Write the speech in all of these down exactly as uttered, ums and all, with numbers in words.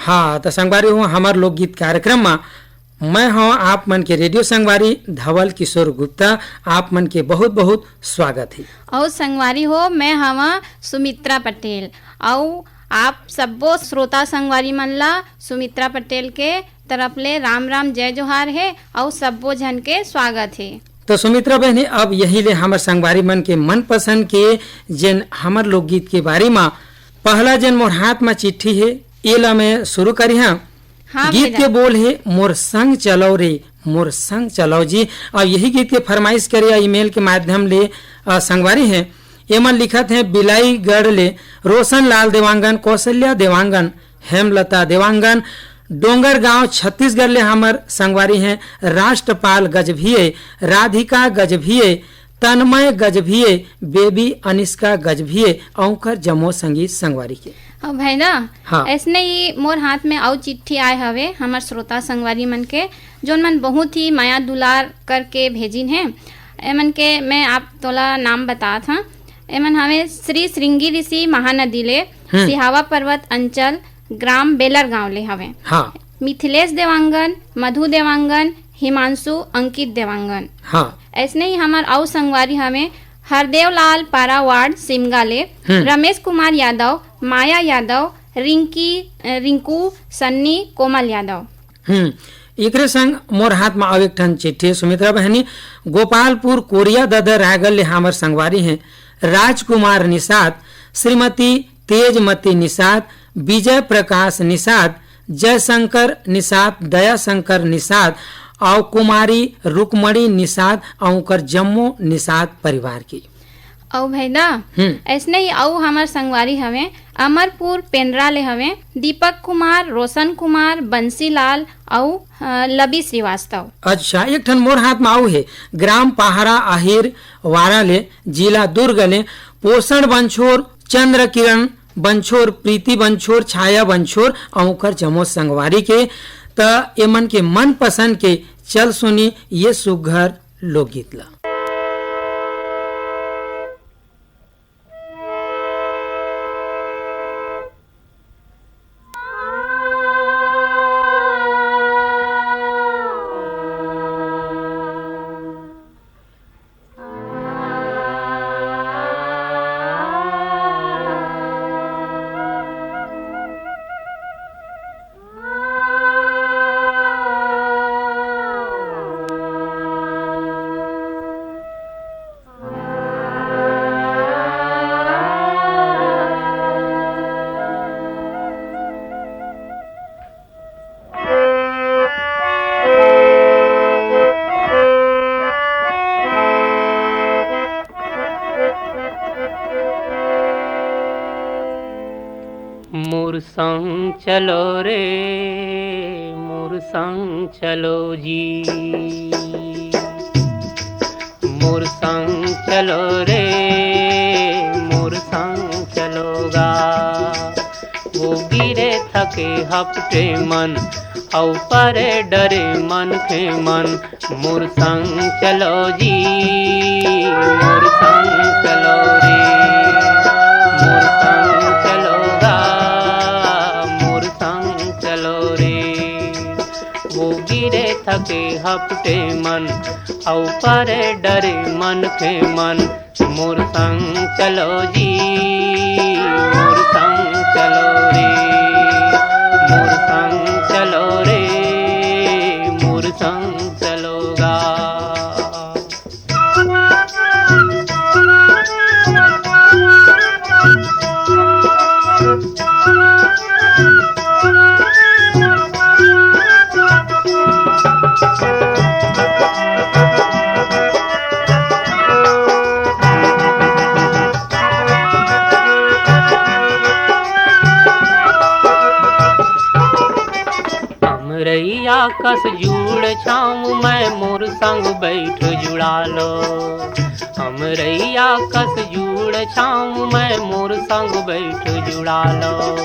हाँ, त संगवारी हो, हमर लोकगीत कार्यक्रम म मैं हव आप मन के रेडियो संगवारी धवल किशोर गुप्ता। आप मन के बहुत-बहुत स्वागत हे। अउ संगवारी हो, मैं हव सुमित्रा पटेल। अउ आप सब्बो श्रोता संगवारी मन ला सुमित्रा पटेल के तरफ ले राम राम जय जोहार हे, अउ सब्बो झन के स्वागत हे। तो सुमित्रा बहनी, अब यही ले हमर संगवारी मन के मनपसंद के जेन हमर लोकगीत के बारे म पहला जेन मोर हाथ म चिट्ठी हे, एला मैं शुरू करिहां। हाँ गीत भैया। के बोल हे, "मोर संग चलव रे, मोर संग चलव जी।" अब यही गीत के फरमाइश करे या ईमेल के माध्यम ले, अ, संगवारी हे। एमन लिखत हे बिलाईगढ़ ले रोशन लाल देवांगन, कौशल्या देवांगन, हेमलता देवांगन, डोंगरगांव छत्तीसगढ़ ले हमर संगवारी हे राष्ट्रपाल गजभिये, राधिका गजभिये, तन्मय गजभिये, बेबी अनिष्का गजभिये, अउ उंकर जम्मो संगी संगवारी के। हाँ भाई ना, हाँ। ऐसने ही मोर हाथ में अउ चिट्ठी आए हवे हमर श्रोता संगवारी मन के, जोन मन बहुत ही मया दुलार करके भेजिन हे। एमन के मैं आप तोला नाम बतात हं। एमन हवे श्री श्रृंगी ऋषि महानदी ले, हम्म। सिहावा पर्वत अंचल, ग्राम बेलर गांव ले हवे। हाँ। मिथिलेश देवांगन, मधु देवांगन, हिमांशु, अंकित देवांगन। हाँ। ऐसने ही हमर अउ संगवारी हवे हरदेव लाल पारा वार्ड सिमगा ले, हम्म। रमेश कुमार यादव, माया यादव, रिंकी, अ, रिंकू, सन्नी, कोमल यादव। हम्म, एकरे संग मोर हाथ म अउ एक ठन चिट्ठी हे, सुमित्रा बहनी, गोपालपुर कोरिया ददर रायगढ़ ले हमर संगवारी हे राजकुमार निषाद, श्रीमती तेजमती निषाद, विजय प्रकाश निषाद, जयशंकर निषाद, दयाशंकर निषाद अउ कुमारी रुक्मणी निषाद अउ उंकर जम्मो निषाद परिवार के। अउ भाई ना, हम्म। ऐसने ही अउ हमर संगवारी हवे, अमरपुर पेंड्रा ले हवे, दीपक कुमार, रोशन कुमार, बंसीलाल अउ, अ, लबी श्रीवास्तव। अच्छा, एक ठन मोर हाथ म अउ हे, ग्राम पहाड़ा आहिर वारा ले, जिला दुर्ग ले, पोषण बंछोर, चंद्र किरण बंछोर, प्रीति बंछोर, छाया बंछोर अउ उंकर जम्मो संगवारी के। त एमन के मनपसंद के चल सुनी ये सुघर लोकगीत ला। मोर संग चलो रे, मोर संग चलो जी। मोर संग चलो रे, मोर संग चलो गा। वो गिरे थके हपटे मन, अउ परे डरे मनखे मन। मोर संग चलो जी, मोर संग चलो रे, मोर संग चलो गा, मोर संग चलो रे। वो गिरे थके हपटे मन, अउ परे डरे मनखे मन। मोर संग चलो जी, मोर संग चलो रे, मोर संग चलो रे, मोर संग चलो गा। अमरैया कस जुड़ छाँव में मोर संग बैठ जुड़ा लो। अमरैया कस जुड़ छाँव में मोर संग बैठ जुड़ा लो।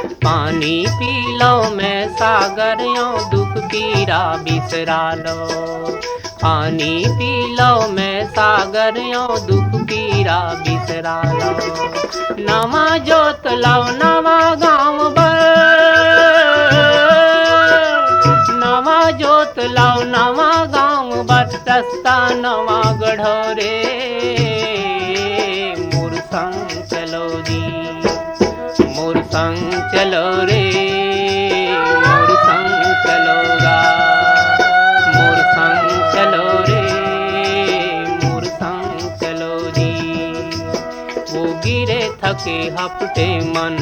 पानी पी लो मैं सागर यो दुख पीरा बिसरा लो। पानी पी लो मैं सागर यो दुख पीरा बिसरा लो। नवा जोत लाओ नवा गाँव बर, तलाव नवा गांव बर रस्ता नवा गढ़ो रे, मोर संग चलो जी, मोर संग चलो रे, मोर संग चलो गा, मोर संग चलो रे, मोर संग चलो जी। वो गिरे थके हपटे मन,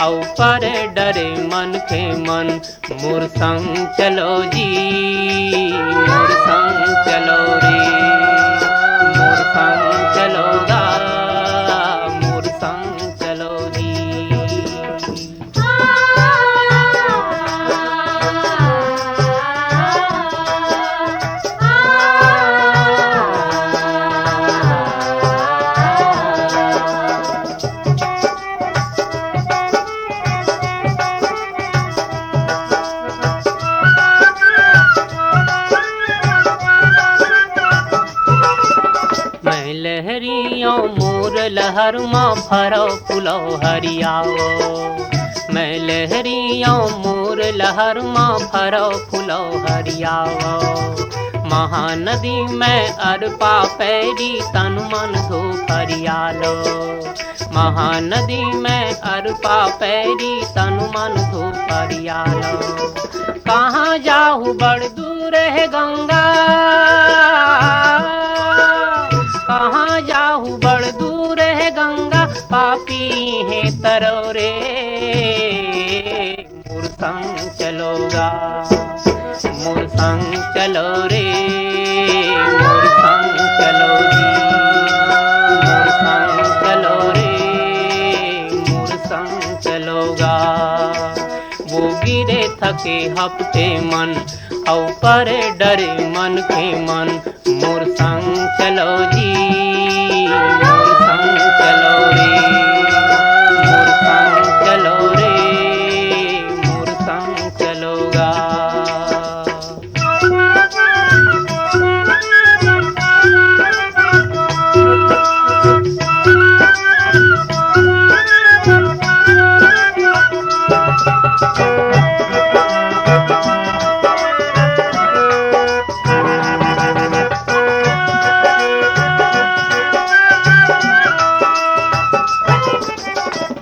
अउ परे डरे मनखे मन, मोर संग चलो जी, मोर संग चलो रे, मोर संग चलो गा, मोर संग चलो जी। मैं लहरियों मोर लहर मा फरो फुलो हरियाओ, मैं लहरियों मोर लहर मा फरो फुलो हरियाओ। महानदी में अरपा पैरी तन मन धो फरियालो, महानदी में अरपा पैरी तन मन धो फरियालो। कहाँ जाहू बड़ दूर है गंगा, कहाँ जाहू बड़ दूर है गंगा, पापी है तरो रे, मोर संग चलो गा, मोर संग चलो रे, मोर संग चलो जी, मोर संग चलो रे, मोर संग चलो गा। वो गिरे थके हपटे मन, अउ परे डरे मनखे मन, मोर संग चलो जी, मोर संग चलो रे, मोर संग चलो रे, मोर संग चलो गा।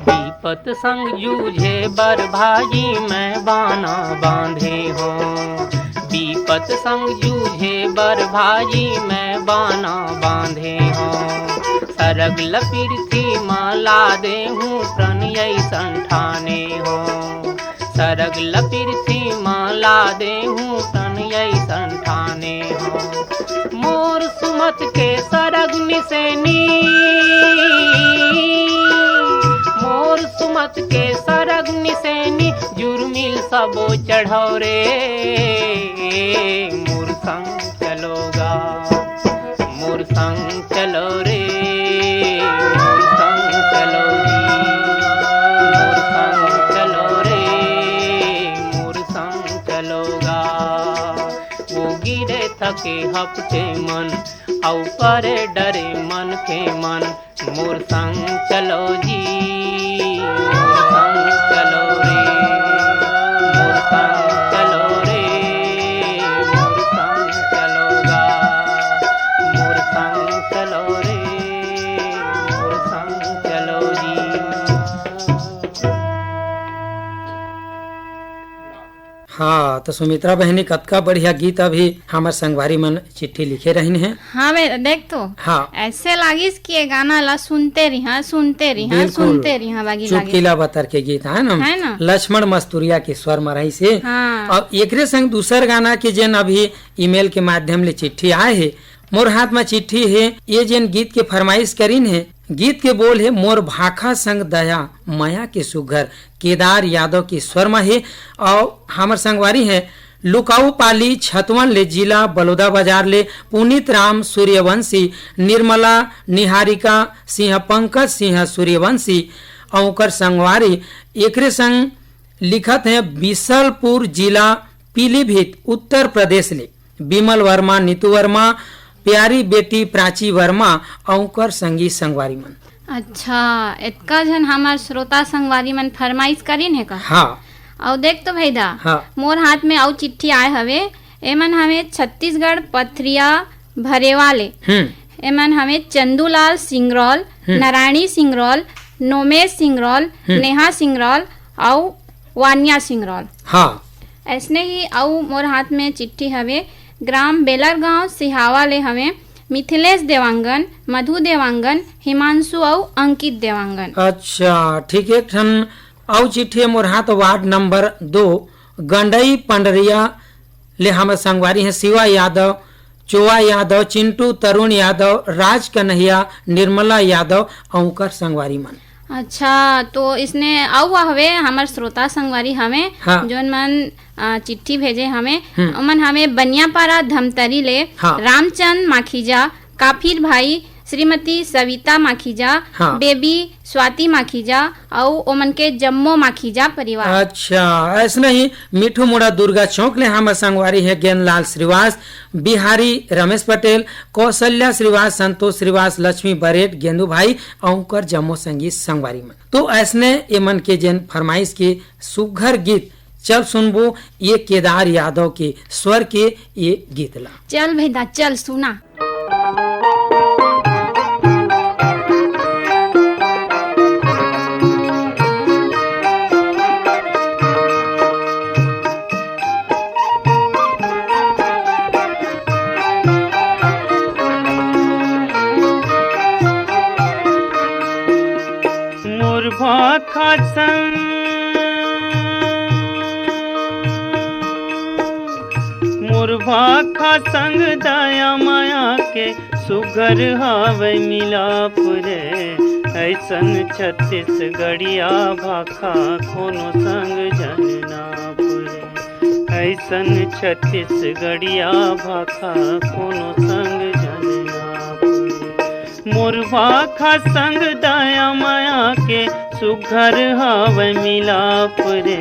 विपत संग जूझे बर भाजी मैं बाना बांधे हों, विपत संग जूझे बर भाजी मैं बाना बांधे हों। सरग ल पिरथी म ला दे हूँ, प्रण अइसन ठाने हों। सरग ल पिरथी म ला दे हूँ, प्रण अइसन ठाने हों। मोर सुमत के सरग निसेनी, मोर सुमत के सरग निसेनी, जुर्मिल सबो चढ़ो रे, मोर संग चलो गा, मोर संग चलो रे, मोर संग चलो जी, मोर संग चलो रे, मोर संग चलो गा। वो गिरे थके हपटे मन, अउ परे डरे मनखे मन, मोर संग चलो जी, मोर संग चलो रे, मोर संग चलो रे, मोर संग चलो गा, मोर संग चलो रे, मोर संग चलो जी। हाँ, तो सुमित्रा बहिनी, कतका बढ़िया गीत अभी हमर संगवारी मन चिट्ठी लिखे रहिन हे। हाँ बे, देख तो। हाँ। ऐसे लागिस कि ये गाना ला सुनते रिहा, सुनते रिहा, बिल्कुल। सुनते रिहा, बागी लागे। चुटकिला बतर के गीत हे ना? है ना? लक्ष्मण मस्तुरिया के स्वर म रहिस हे। हाँ। अउ एकरे संग दूसर गाना के जेन अभी email के माध्यम ले चिट्ठी आए हे, मोर हाथ म चिट्ठी हे, ये जेन गीत के फरमाइश करिन हे, गीत के बोल हे मोर भाखा संग दया, मया के सुघर, केदार यादव के स्वर म हे। अउ हमर संगवारी हे लुकाऊ पाली छतवन ले, जिला बलौदाबाजार ले पुनीत राम सूर्यवंशी, निर्मला निहारिका सिंह, पंकज सिंह सूर्यवंशी अउ ओकर संगवारी। एकरे संग लिखत हे बिसलपुर जिला पीलीभीत उत्तर प्रदेश ले बिमल वर्मा, नीतू वर्मा, प्यारी बेटी प्राची वर्मा अउ ओकर संगी संगवारी मन। अच्छा, एतका झन हमर श्रोता संगवारी मन फरमाइश करिन हे का? हाँ। अउ देख तो भैदा, हाँ। मोर हाथ में अउ चिट्ठी आए हवे, एमन हवे छत्तीसगढ़ पथरिया भरेवा ले। हम्म। एमन हवे चंदूलाल सिंगरौल, हम्म। नारायणी सिंगरौल, नोमेश सिंगरौल, हम्म। नेहा सिंगरौल अउ वानिया सिंगरौल। हाँ। अइसने ही अउ मोर हाथ में चिट्ठी हवे, ग्राम बेलरगांव सिहावा ले हवे मिथिलेश देवांगन, मधु देवांगन, हिमांशु अउ अंकित देवांगन। अच्छा, ठीक है, एक ठन अउ चिट्ठी हे मोर हाथ, वार्ड नंबर दो, गंडई पंडरिया ले हमर संगवारी हे शिवा यादव, चोवा यादव, चिंटू, तरुण यादव, राज कन्हैया, निर्मला यादव अउ उंकर संगवारी मन। अच्छा, तो इसने अउ हवे हमर श्रोता संगवारी हवे, हाँ। जोन मन, अ, चिट्ठी भेजे हवे, हम्म। ओमन हवे बनियापारा धमतरी ले, हाँ। रामचंद माखीजा, काफिर भाई, श्रीमती सविता माखीजा, हाँ। बेबी स्वाति माखीजा अउ ओमन के जम्मो माखीजा परिवार। अच्छा, अइसने ही मिठू मुड़ा दुर्गा चौक ले हमर संगवारी हे गेंदलाल श्रीवास, बिहारी रमेश पटेल, कौशल्या श्रीवास, संतोष श्रीवास, लक्ष्मी बरेट, गेंदू भाई अउ उंकर जम्मो संगी संगवारी मन। तो अइसने एमन के जेन फरमाइश के सुघर गीत, चल सुनबो ये केदार यादव के स्वर के ये गीत ला। चल भैया, चल सुना। मोर भाखा संग, मोर भाखा संग दया माया के सुघर हावय मिलाप रे। अइसन छत्तीसगढ़िया भाखा कोनो संग झन नाप रे। अइसन छत्तीसगढ़िया भाखा कोनो संग झन नाप रे। मोर भाखा संग दया माया के सुघर हावय मिलाप रे।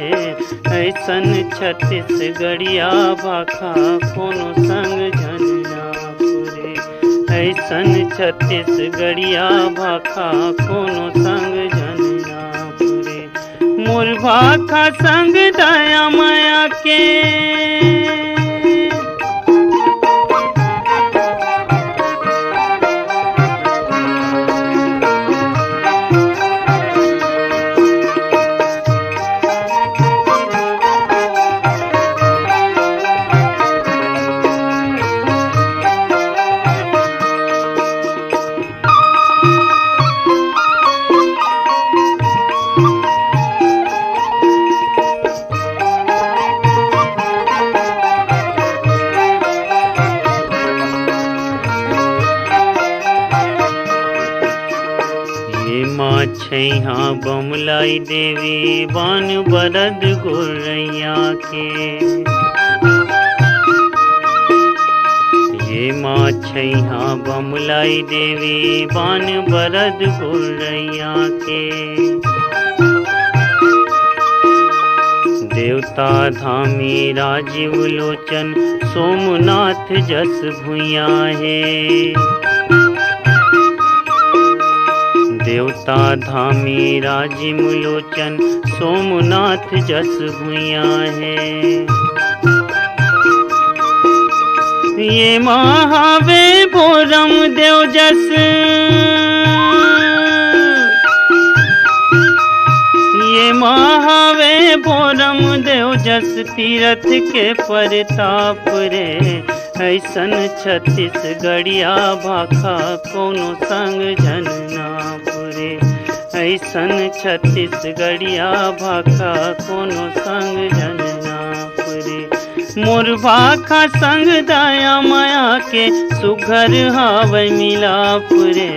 अइसन छत्तीसगढ़िया भाखा कोनो संग झन नाप रे। अइसन छत्तीसगढ़िया भाखा कोनो संग झन नाप रे। मोर भाखा संग दया माया के। ये माँ छैहा बमलाई देवी बान बरद गोरैया के। ये माँ छैहा बमलाई देवी बान बरद गोरैया के। देवता धामी राजीव लोचन सोमनाथ जस भुइयां हे। देवता धामी राजीव लोचन सोमनाथ जस भुइयां हे। ये महावे बोरम देव जस, ये महावे बोरम देव जस तीरथ के परताप रे। अइसन छत्तीसगढ़िया भाखा कोनो संग झन नाप रे। अइसन छत्तीसगढ़िया भाखा कोनो संग झन नाप रे। मोर भाखा संग दया माया के सुघर हावय मिलाप रे।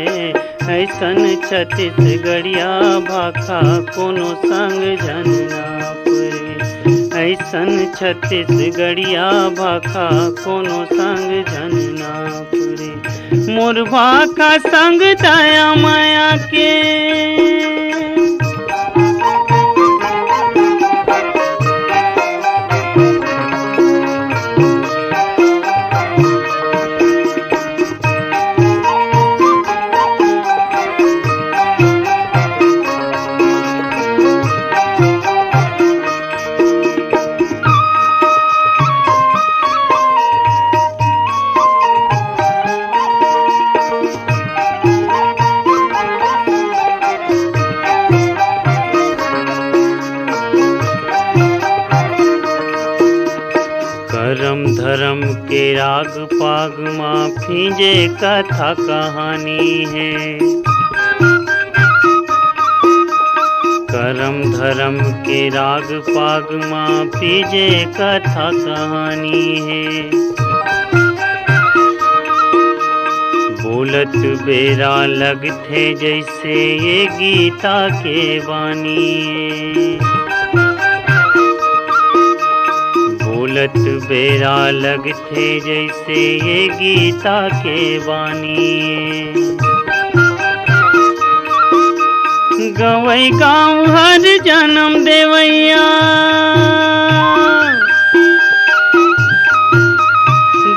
अइसन छत्तीसगढ़िया भाखा कोनो संग झन नाप रे। अइसन छत्तीसगढ़िया भाखा कोनो संग झन नाप रे। मोर भाखा संग दया माया के। पाग मा फीजे कथा कहानी हे। करम धरम के राग पाग मा फीजे कथा कहानी हे। बोलत बेरा लगथे जैसे ये गीता के बानी हे। बोलत बेरा लगथे जैसे ये गीता के बानी। गवई गाँव हर जन्म देवैया,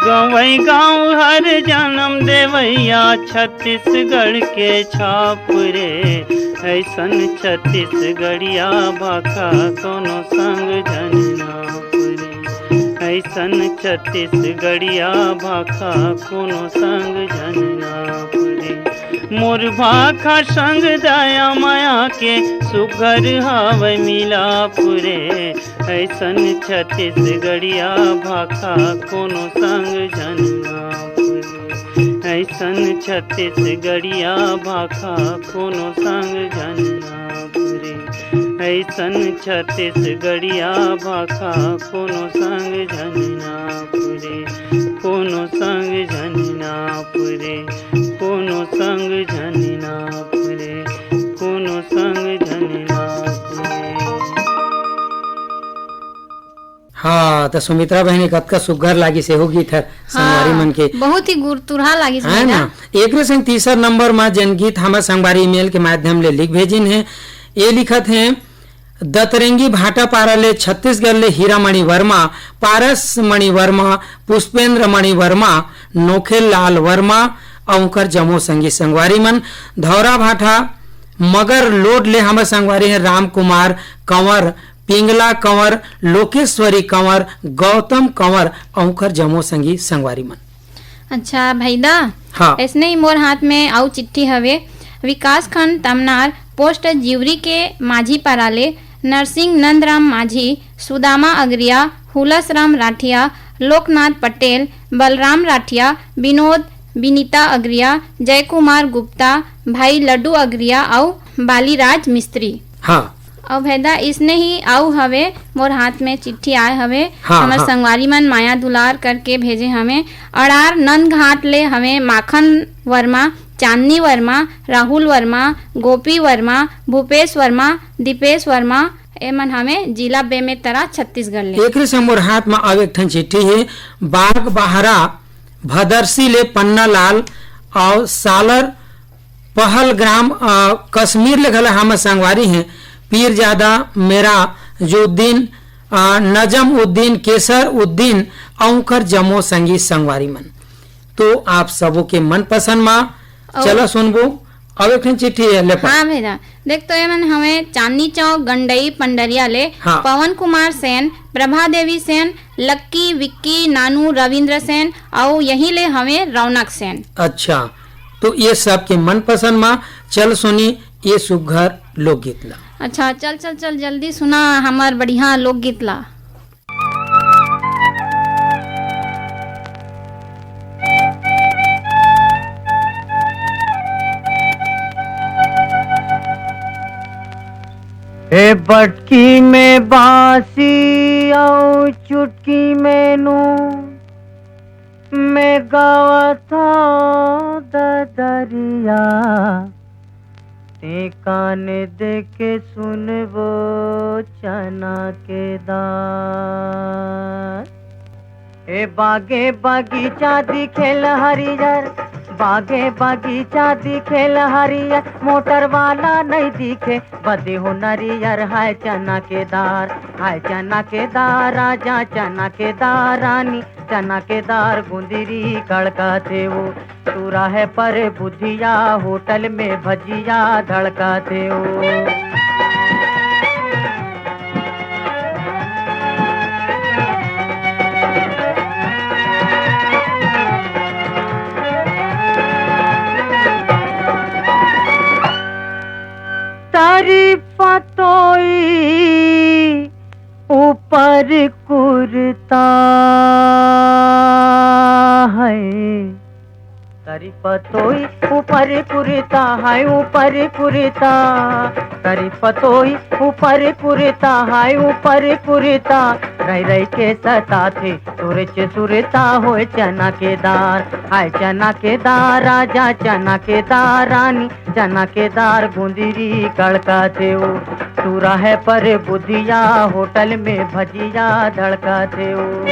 गवई गाँव हर जन्म देवैया, छत्तीसगढ़ के छाप रे। ऐसन छत्तीसगढ़िया भाखा कोनो संग झन नाप रे। ऐसन छत्तीसगढ़िया भाखा कोनो संग झन नाप रे। मोर भाखा संग दया माया के सुघर हावय मिलाप रे। ऐसन छत्तीसगढ़िया भाखा कोनो संग झन नाप रे। ऐसन छत्तीसगढ़िया भाखा कोनो संग झन नाप रे। ऐसन छत्तीसगढ़िया भाखा कोनो संग झन नाप रे। कोनो संग झन नाप रे। कोनो संग झन नाप रे। कोनो संग झन नाप रे। हाँ, त सुमित्रा बहिनी, कतका सुग्घर लागिस एहू गीत हर संगवारी मन के। बहुत ही गुरतुरहा लागिस है भैया। ना? एकरे संग तीसर नंबर मा जेन गीत हमर संगवारी ईमेल के माध्यम ले लिख भेजिन हे, ये लिखत हे, दतरेंगी भाटापारा ले छत्तीसगढ़ ले हीरामणि वर्मा, पारस मणि वर्मा, पुष्पेंद्र मणि वर्मा, नोखेल लाल वर्मा अउ उंकर जम्मो संगी संगवारी मन। धौरा भाटा मगर लोड ले हमर संगवारी हे राम कुमार कंवर, पिंगला कंवर, लोकेश्वरी कंवर, गौतम कंवर अउ उंकर जम्मो संगी संगवारी मन। अच्छा भैदा, हाँ। ऐसने ही मोर हाथ में अउ चिट्ठी हवे। विकासखंड तमनार, पोस्ट जिवरी के माझी पारा ले नरसिंह नंदराम माझी, सुदामा अगरिया, हुलसराम राठिया, लोकनाथ पटेल, बलराम राठिया, विनोद, विनीता अगरिया, जयकुमार गुप्ता, भाई लड्डू अगरिया अउ बालीराज मिस्त्री। हाँ। अउ भैदा इसने ही अउ हवे, मोर हाथ में चिट्ठी आए हवे। हाँ, हमर हाँ। संगवारी मन माया दुलार करके भेजे हवे। अड़ार नंदघाट ले हवे माखन वर्मा, चांदनी वर्मा, राहुल वर्मा, गोपी वर्मा, भूपेश वर्मा, दीपेश वर्मा, एमन हवे जिला बेमेतरा, छत्तीसगढ़ ले। एकरे से मोर हाथ में आवे एक ठन चिट्ठी हे। बाग बहरा भदरसी ले पन्ना लाल अउ सालर पहलग्राम, अ, कश्मीर ले घला हमर संगवारी हे। पीरजादा मेरा जुद्दीन, अ, नजम उद्दीन, केसर उद्दीन अउ उंकर जम्मो संगी संगवारी मन। तो आप सबो के मनपसंद मा अउ चला सुनबो। अउ एक ठन चिट्ठी हे, ले पढ़। हाँ भैया, देख तो ये मन हवे चांदनी चौक गंडई पंडरिया ले हाँ। पवन कुमार सेन, प्रभा देवी सेन, लक्की, विक्की, नानू, रविंद्र सेन अउ यही ले हवे रौनक सेन। अच्छा, तो ये सब के मनपसंद मा चल सुनी ये सुघर लोकगीत ला। अच्छा, चल, चल, चल, जल्दी सुना हमर बढ़िया लोकगीत ला। ए बटकी में बांसी अउ चुटकी में नून, मैं गावत हौं ददरिया, ते कान दे के सुनबो चना के दार। ए बागे बगीचा दिखेल हरियर, बागे बगीचा दिखेल हरियर, मोटर वाला नहीं दिखे, बदे हो नरियर। हाय चना के दार, हाय चना के दार, राजा चना के दार, रानी चना के दार, गुंदरी कड़कथे वो, तू राह पर बुधिया, होटल में भजिया धड़कथे वो। तारीफ तोई ऊपर कुर्ता, तरी पतोई ऊपर कुरता, हाय ऊपर कुरता। तरी पतोई ऊपर कुरता, हाय ऊपर कुरता। रह रह के सताथे सुरच सुरता, होय चना के दार, हाय चना के दार, राजा चना के दार, रानी चना के दार, गुंदरी कड़काथे ओ। तू रहे पर बुधिया, होटल में भजिया धड़काथे ओ।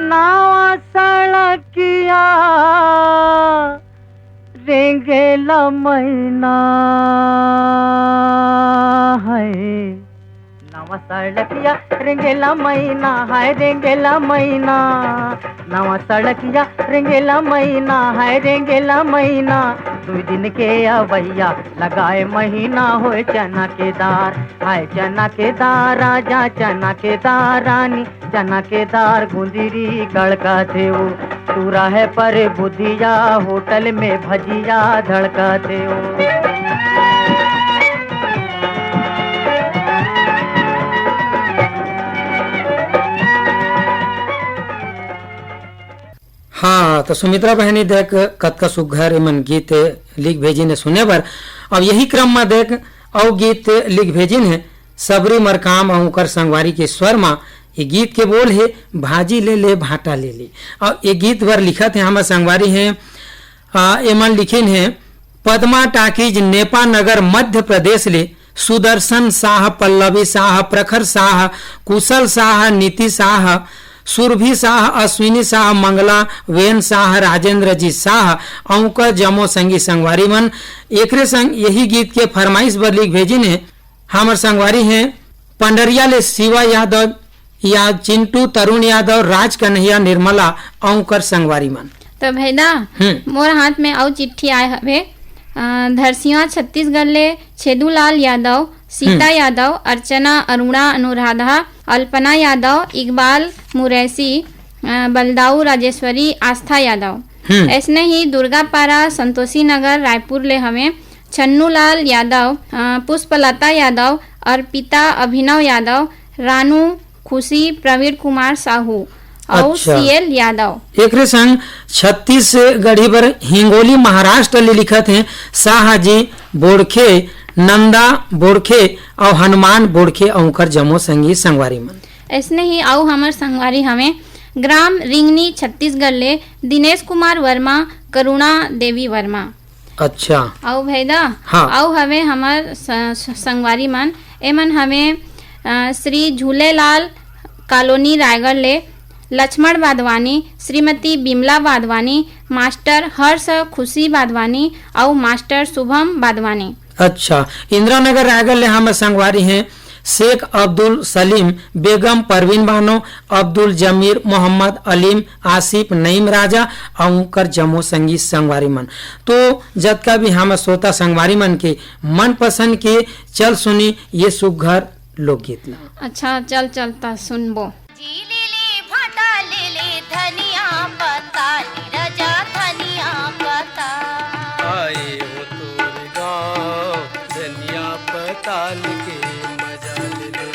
नवा सड़किया रेंगेला मैना है। नवा सड़किया रेंगेला मैना, हाय रेंगेला मैना। नवा सड़किया रेंगेला मैना, हाय रेंगेला मैना। दुई दिन के अवैया लगाए महीना, होय चना के दार, हाय चना के दार, राजा चना के दार, रानी चना के दार, गुंदरी कड़काथे ओ। तू रहे पर बुधिया, होटल में भजिया धड़काथे ओ। हाँ, तो सुमित्रा बहनी देख, कतका सुघर एमन गीत लिख भेजिन हे सुने बर। अब यही क्रम में देख, अउ गीत लिख भेजिन हे सबरी मरकाम अउ ओकर संगवारी के स्वर म। ये गीत के बोल हे भाजी ले ले, भाटा ले ले। अउ ये गीत बर लिखत हे हमर संगवारी हे, आ, एमन लिखिन हे पद्मा टाकीज, नेपा नगर, मध्य प्रदेश ले सुदर्शन शाह, पल्लवी शाह, प्रखर शाह, कुशल शाह, नीति शाह, सुरभि शाह, अश्विनी शाह, मंगला, वेन शाह, राजेंद्र जी शाह, अउ ओकर जम्मो संगी संगवारी मन। एकरे संग यही गीत के फरमाइश बर लिख भेजिन हे हमर संगवारी हे पंडरिया ले शिवा यादव, या चिंटू, तरुण यादव, राज कन्हैया, निर्मला, अउ ओकर संगवारी मन। तो भैदा, हम्म। मोर हाथ में अउ चिट्ठी आए हवे। अ, धरसिया छत्तीसगढ़ ले छेदूलाल यादव, सीता हम्म। यादव, अर्चना, अरुणा, अनुराधा, अल्पना यादव, इकबाल मुरैसी, अ, बलदाऊ राजेश्वरी, आस्था यादव। हम्म। ऐसने ही दुर्गापारा, संतोषी नगर, रायपुर ले हवे छन्नूलाल यादव, अ, पुष्पलता यादव, अर्पिता, अभिनव यादव, रानू, खुशी, प्रवीण कुमार साहू अउ अच्छा। सीएल यादव। एकरे संग छत्तीसगढ़ी बर हिंगोली महाराष्ट्र ले लिखत हे शाह जी बोड़खे, नंदा बोड़खे अउ हनुमान बोड़खे अउ ओकर जम्मो संगी संगवारी मन। ऐसने ही अउ हमर संगवारी हवे ग्राम रिंगनी छत्तीसगढ़ ले दिनेश कुमार वर्मा, करुणा देवी वर्मा। अच्छा। अउ भैदा, हाँ। अउ हवे हमर स-, स-, संगवारी मन, एमन हवे, अ, श्री झूलेलाल कॉलोनी रायगढ़ ले लक्ष्मण वाधवानी, श्रीमती बिमला वाधवानी, मास्टर हर्ष खुशी वाधवानी अउ मास्टर शुभम वाधवानी। अच्छा, इंदिरा नगर रायगढ़ ले हमर संगवारी हे शेख अब्दुल सलीम, बेगम परवीन बानो, अब्दुल जमीर, मोहम्मद अलीम, आसिफ नईम राजा अउ उनकर जम्मो संगी संगवारी मन। तो जतका भी हमर श्रोता संगवारी मन के मनपसंद के चल सुनी ये सुघर लोकगीत ला। अच्छा, चल, चल, त सुनबो। जी ले ले, भाटा ले ले, धनिया पत्ता ले राजा, धनिया पत्ता। आए हो तोर गाँव, धनिया पताल के मजा ले ले।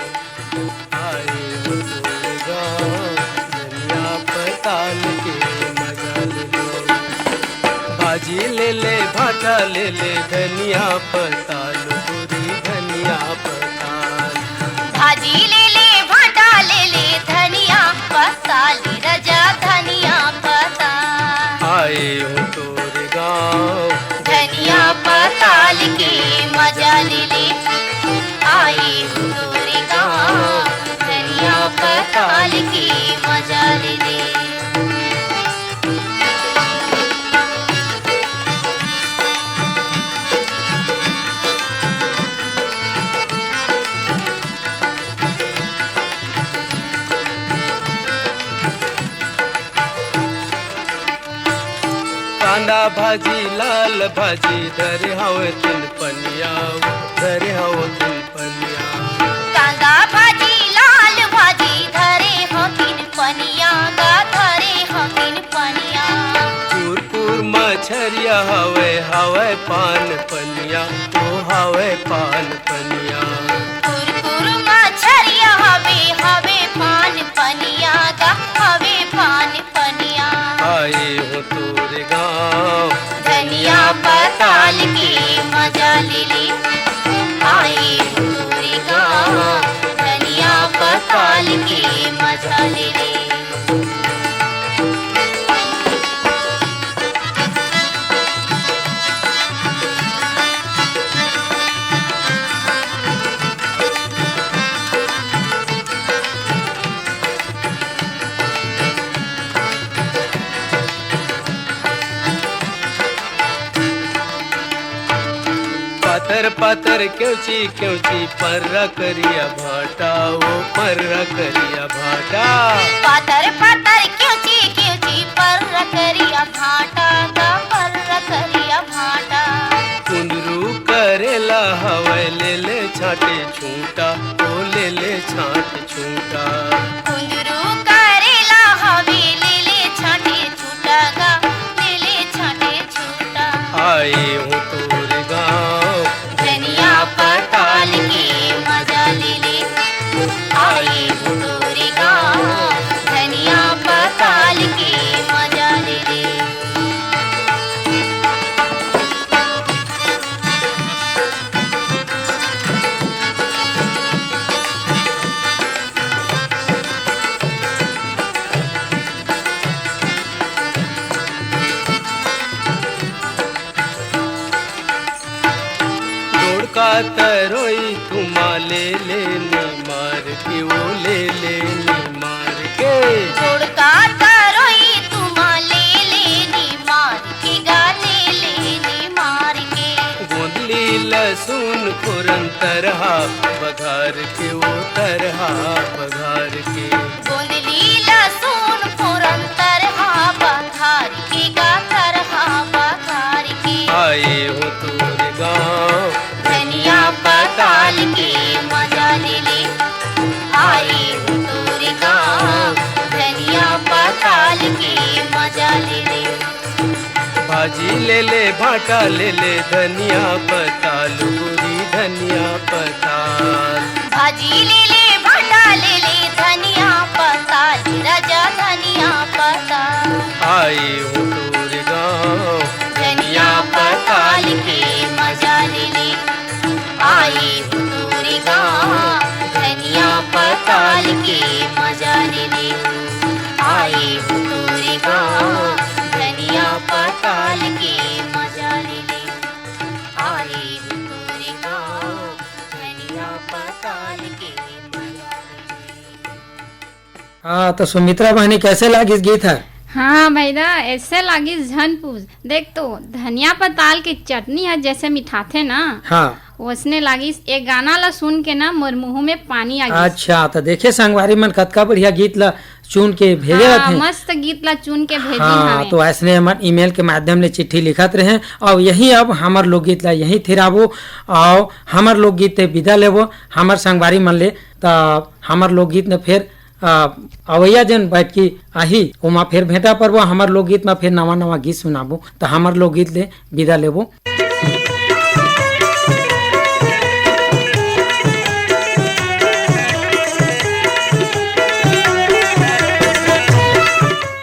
आए हो तोर गाँव, धनिया पताल के मजा ले ले। भाजी ले ले, भाटा ले ले, धनिया पताल, गोरी धनिया पताल। भाजी ले ले, भाटा ले ले, धनिया पताल, राजा धनिया पताल। आए हो तोर गाँव, धनिया पताल के मजा ले ले। आए हो तोर गाँव, धनिया पताल के मजा ले ले। कांदा भाजी, लाल भाजी, धरे हवे तीन पनिया, धरे हवे तीन पनिया। कांदा भाजी, लाल भाजी, धरे हवे तीन पनिया, गा धरे हवे तीन पनिया। कुरकुर मछरिया हवे, हवे पान पनिया, ओ हवे पान पनिया। कुरकुर मछरिया हवे, हवे पान पनिया गा, हवे पान पनिया। आए हो तोरे गाँव, धनिया पताल के मजा ले ले। आए हो तोरे गाँव, धनिया पताल के मजा ले ले। पातर पातर केवची केवची पर्रा करिया भाटा, ओ पर्रा करिया भाटा। पातर पातर केवची केवची पर्रा करिया भाटा, का पर्रा करिया भाटा। कुंदरू करेला हवय ले ले छाटे छूटा, ओ ले ले छाटे छूटा। कुंदरू करेला हवे ले ले छाटे छूटा गा, ले ले छाटे छूटा। आए हूँ तोर गाँव, धनिया पताल के मजा ले ले। आए हूँ तोर गाँव, धनिया पताल के मजा ले ले। डोड़का तरोई तुमा ले ले नी मार के, ओ ले ले नी मार के। डोड़का तरोई तुमा ले ले नी मार के गा, ले ले नी मार के। गोंदली लहसुन फोरन तरहा बघार के, ओ तरहा बघार के। गोंदली लहसुन फोरन तरहा बघार के गा, तरहा बघार के। आए हो तोर गाँव, धनिया पताल के मजा ले ले। आए हो तोर गाँव, धनिया पताल के मजा ले ले। भाजी ले ले, भाटा ले ले, धनिया पताल, गोरी धनिया पताल। भाजी ले ले, भाटा ले ले, धनिया पताल, राजा धनिया पताल। आए हो तोर गाँव, धनिया पताल के मजा ले ले। आए हो तोर गाँव, धनिया पताल के मजा ले ले। आए हो तोर गाँव, धनिया पताल के मजा ले ले। आए हो तोर गाँव, धनिया पताल के मजा ले ले। हाँ, तो सुमित्रा बहनी, कैसे लागिस गीत ह? हाँ भैया, ऐसे लागिस झन पूछ। देख तो, धनिया पताल के चटनी ह जैसे मिठाथे ना, हाँ। वैसने लागिस। ए गाना ला सुन के ना मोर मुँह में पानी आ गिस। अच्छा, तो देखे संगवारी मन, कतका बढ़िया गीत ला चुन के भेजे हाँ, रथे। मस्त गीत ला चुन के भेजिन हाँ, हवे। तो ऐसने हमर email के माध्यम ले चिट्ठी लिखत रहे। और यही अब हमर लोकगीत ला यही थिराबो और हमर लोकगीत ते विदा लेबो हमर संगवारी मन ले। त हमर लोकगीत ने फिर अ, अवैया जन बैठकी आही, ओमा फेर भेंटा परबो, हमर लोकगीत म फेर नवा-नवा गीत सुनाबो। त हमर लोकगीत ले विदा लेबो।